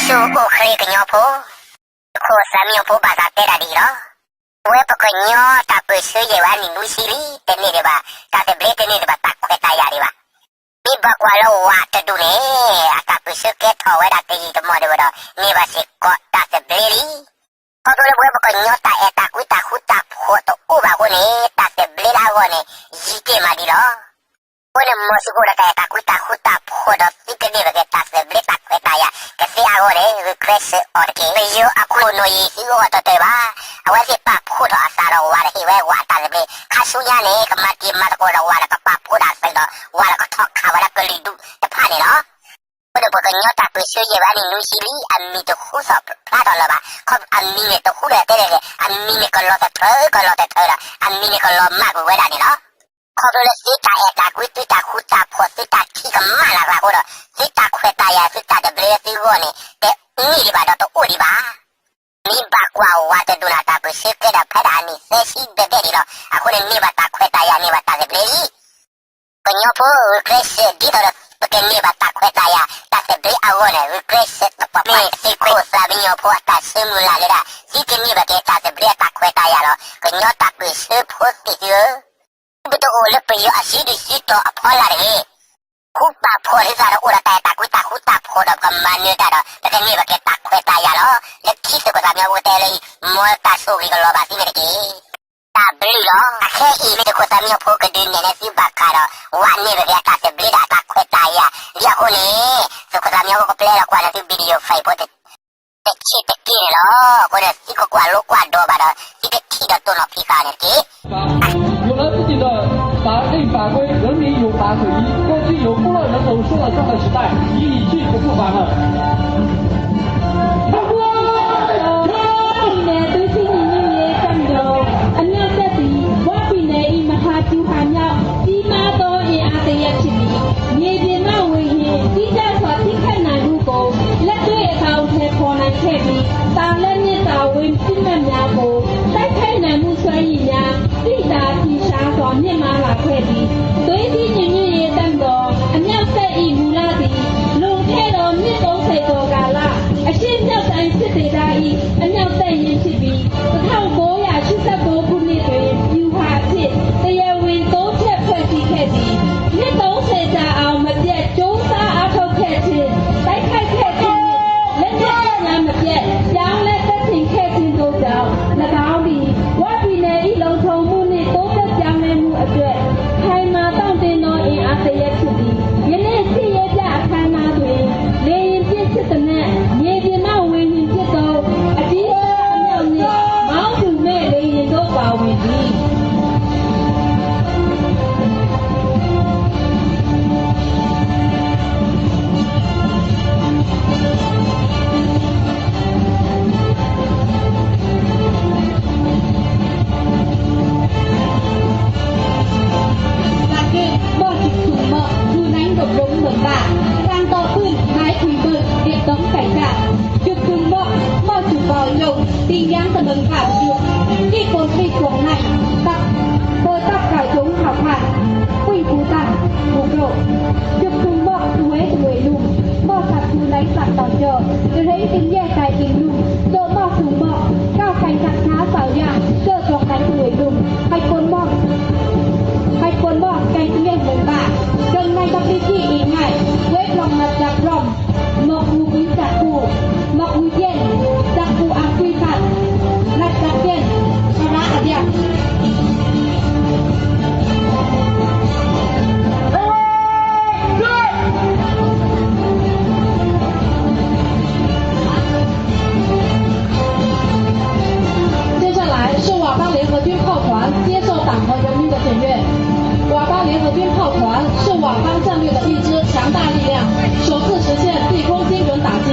သုအိၣ်ချ့ကညီဖိ, သုးခိၣ်သးမံဖိဘၣ်သးတဲတၢ်ဒ်အံၤလီၤ. ပဝဲပကညီတၢ်ပၢၢ်ဆၢယဲၢ်ဝဲနံၣ်နွံဆံလံ, တန့ၢ်ဒံးဘၣ်တၢ်သဘျ့, တန့ၢ်ဒံးဘၣ်တၢ်ခွဲးတၢ်ယာ်ဒံးဘၣ်. မ့ၢ်ဘၣ်ကွၢ်လၢဝးတဒူၣ်န့ၣ်, အတၢ်ပၢၢ်ဆၢကဲထီၣ်ဝဲဒၣ်တယံာ်တမီၢ်ဒံးဝဲဒီး န့ၢ်ဘၣ်စ့ၢ်ကီးတၢ်သဘျ့လံ. ခီဖျိလၢပဝဲပကညီတၢ်အဲၣ်တၢ်ကွံတၢ်ဃူတၢ်ဖိးတအိၣ်ဘၣ်အဃိန့ၣ်, တၢ်သဘျ့လၢအဂီၢ်န့ၣ် ယံာ်တ့ၢ်မးဒံးလီၤ. အဃိန့ၣ် မ်သုကအိၣ်ဒီးတၢ်အဲၣ်တၢ်ကွံတၢ်ဃူတၢ်ဖိးဒီး သုကန့ၢ်ဘၣ်က့ၤတၢ်သဘျ့တၢ်ခွဲးတၢ်ယာ် ကသ့အဂီၢ်န့ၣ် ဂုာ်ကျဲးစၢးအီၤတက့ၢ်. ပယီၤအခိၣ်နူာ်ယံာ်သုအဂီၢ်တတၢၢ်ဘၣ်. အဝဲသ့ၣ်ပာ်ဖှိၣ်ထီၣ်အသးဒီးဝးဒီးဟ့ၣ်ဝဲဝးအတၢ်သဘျ့, ခါဆူညါန့ၣ် ကမၤတံၤမၤသကိးဒီးဝးဒီး ကပာ်ဖှိၣ်တၢ်သဘျ့ဒီး ဝးဒီးကထီၣ်ခးဝဲဒၣ်ကလုာ်ဒူၣ်တဖၣ်န့ၣ်လီၤ. အဃိန့ၣ် ပကညီတၢ်ပၢၢ်ဆၢယဲၢ်ဝဲနံၣ်နွံဆံလံ, အမံၤတဟူသီၣ်ဖျါထီၣ်လၢၤဘၣ်. ခီအမံၤန့ၣ်တဟူဒီးတဲတဂ့ၤ, အမံၤန့ၣ်ကလီၤတထၢကလီၤတထၢဒီး အမံၤန့ၣ်ကလီၤမၢ်ကွံာ်ဝဲဒၣ်န့ၣ်လီၤ. ခီဖျိလၢသုတၢ်အဲၣ်တၢ်ကွံ သုတၢ်ဃူတၢ်ဖိး သုတၢ်ထံၣ်ကမၣ်လၢ်ကျါအဃိဒီး သုတၢ်ခွဲးတၢ်ယာ် သုတၢ်သဘျ့လၢသုဂီၢ်န့ၣ် တန့ၢ်ဒံးဘၣ်ဒီးတအိၣ်ဒံးဘၣ်. မ့ၢ်ဘၣ်ကွၢ်ဝးတဒူၣ်န့ၣ် တၢ်ပၢၢ်ဆၢကဲထီၣ်ဖဲဒၣ်အနံၣ်သၢဆံဘျဲၣ်ဘျဲၣ်ဒံးလီၤ. အဃိန့ၣ် န့ၢ်ဘၣ်တၢ်ခွဲးတၢ်ယာ် န့ၢ်ဘၣ်တၢ်သဘျ့လံ. ကညီဖိဂုာ်ကျဲးစၢး ဒ်သိးဒီး ပကန့ၢ်ဘၣ်တၢ်ခွဲးတၢ်ယာ် တၢ်သဘျ့အဂီၢ်န့ၣ် ဂုာ်ကျဲးစၢးသပှၢ်ပှၢ် သုးခိၣ်သးမံညီဖိအတၢ်ဆၢမုၢ်လၢ်လၢဒၣ် သုကန့ၢ်ဘၣ်က့ၤတၢ်သဘျ့အတၢ်ခွဲးတၢ်ယာ်လီၤ. ကညီတၢ်ပၢၢ်ဆၢဖိသ့ၣ်သုဧၢ, သုတအိၣ်လၢပယီၤအစုဒုၣ်စုတီၤအဖီလာ်တဂ့ၤ. ဃူပာ်ဖှိၣ်သုသးဒီး အိၣ်ဒီးတၢ်အဲၣ်တၢ်ကွံတၢ်ဃူတၢ်ဖိးဒီး ပကမၤနၢၤတၢ်ဒီး ပကန့ၢ်ဘၣ်က့ၤတၢ်ခွဲးတၢ်ယာ်လီၤ. လၢခံသုးခိၣ်သးမံညီဖိကတဲလၢအံၤ မ်တၢ်ဆိၣ်ဂ့ၤကလီၤဘၣ်သုန့ၣ်တက့ၢ်. တၢ်ဘျုးလီၤ. အခဲအံၤမ့ၢ်သုးခိၣ်သးမံညီဖိကဒုးနဲၣ်န့ၢ်သုဘၣ်ဃးဒီး ဝးန့ၢ်ဘၣ်က့ၤအတၢ်သဘျ့ဒီးအတၢ်ခွဲးတၢ်ယာ် ဒ်အဃိန့ၣ် သုးခိၣ်သးမံညီဖိကပျဲလီၤကွၢ်န့ၢ်သု video file ဖိ တဆံးတက့ၢ်န့ၣ်လီၤ. အဃိန့ၣ် သုကကွၢ်လိကွၢ်ဒိးဘၣ်ဒီး သုကထံၣ်ဒီးတိၢ်နီၣ်ဖံးဃာ်န့ၣ်တက့ၢ်. 有了自己的法律法规，人民有法可依。过去由部落人口说了算的时代已一去不复返了。 ဝါဖံန့ၣ် သွေးစည်းညီညွတ်ရေးတပ်မတော် အမြောက်တပ်သည် ဝါဖံန့ၣ်အံၤ မဟာဗျူဟာမြောက် ကြီးမားသောအင်အား တစ်ရပ်ဖြစ်သည်။ မြေပြင်မှ ဝေဟင် တိကျစွာ ထိခိုက်နိုင်မှုကို လက်တွေ့ အကောင်အထည်ဖော်နိုင်ခဲ့ပြီး တာလက်နက်တာဝေး ပစ်မှတ်များကို တိုက်ခိုက်နိုင်မှု စွမ်းရည်များ သိသာထင်ရှားစွာ မြင့်မားလာခဲ့သည်။ သွေးစည်းညီညွတ်ရေးတပ်မတော် အမြောက်တပ်၏ မူလသည် လွန်ခဲ့သော နှစ်သုံးဆယ်ကျော်ကာလ အရှေ့မြောက်တိုင်း စစ်ဒေသ၏ အမြောက်တပ်ရင်းဖြစ်ပြီး တစ်ထောင်ကိုးရာရှစ်ဆယ့်ကိုးခုနှစ်တွင် ဗျူဟာအဖြစ် တရားဝင်တိုးချဲ့ဖွဲ့စည်းခဲ့သည်။ နှစ်သုံးဆယ်ကြာအောင် မပြတ်ကြိုးစားအားထုတ်ခဲ့ခြင်း၊ တိုက်ခိုက်ခဲ့ခြင်းနှင့် လက်နက်ပစ်များ မပြတ်ပြောင်းလဲတပ်ဆင်ခဲ့ခြင်းတို့ကြောင့် ၎င်းသည် ဝပြည်နယ်၏ လုံခြုံမှုနှင့် တိုးတက်ပြောင်းလဲမှုအတွက် ခိုင်မာတောင့်တင်းသော အင်အားတစ်ရပ်ဖြစ်သည်။ ယနေ့ စစ်ရေးပြအခမ်းအနားတွင် လေယာဉ်ပစ်စစ်သေနတ်၊ မြေပြင်မှ ဝေဟင်ပစ်သုံး အကြီးစားအမြောက်နှင့် မောင်းသူမဲ့လေယာဉ်တို့ ပါဝင်သည်။ ဘၣ်က့ၢ် ဘီၣ်စူၣ်ထူၣ်မီၣ် ထူၣ်နၢ်ဒိၣ်ဒိၣ်မုၢ်ဘၣ် တၢ်တီၢ်ပုၢ် နၢ်ခွံဘုၣ် ဒ့ၣ်တုံးကဲၢ် စူၣ်ထူၣ်မီၣ် မီၣ်စူၣ်ဘီၣ်ယိၣ် သံယၢင်းတမုၢ်ဘၣ်ပဒုၣ် တံၢ်ကိၢ်သံၣ်ကိၢ်နၢ် ပၢတၢ်ပှၢ်ကၠိဟီၣ်ခါ ကွံာ်ပူၤတၢ်မူကၠိ ယုၢ်ပူၤမီၣ် တဝဲတဝဲလူၢ် မီၣ်သးထူလၢသးတီၤကၠီ တရ့တယဲၢ်တၢ်အံၤလူၢ် ဒိၣ်မီၣ်သူမီၣ် ကၢ်ခါဆးခါသးယၢ် ကၢ်ကၠီၤတၢ်တဝဲလူၢ် ဟဲကိးမီၣ် ဟဲကိးမီၣ် ကဲတယဲၢ်လၢၤဘၣ် ကၠီၤနၢ်ကပျံၤကံၢ်အံၤငါ် ဝဲကျီၢ်မၤတၢ်ပျီ မီၢ်ပူၤကွံတၢ်ပူၤ မီၢ်ပူၤယဲၢ် တၢ်ပူၤအကွံဖး လၢတၢ်ကဲ သရၣ်အဒၣ် 接下来是佤邦联合军炮团接受党和人民的检阅。佤邦联合军炮团是佤邦战略的一支强大力量，首次实现地空精准打击，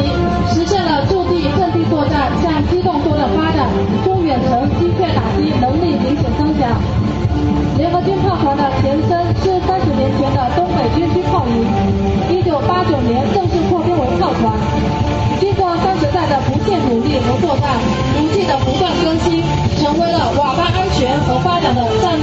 实现了驻地阵地作战向机动作战发展、中远程精确打击能力明显增强。联合军炮团的前身是三十年前的东北军区炮营，一九八九年正式扩编为炮团。经过三十代的不懈努力和作战，武器的不断更新，成为了佤邦安全和发展的战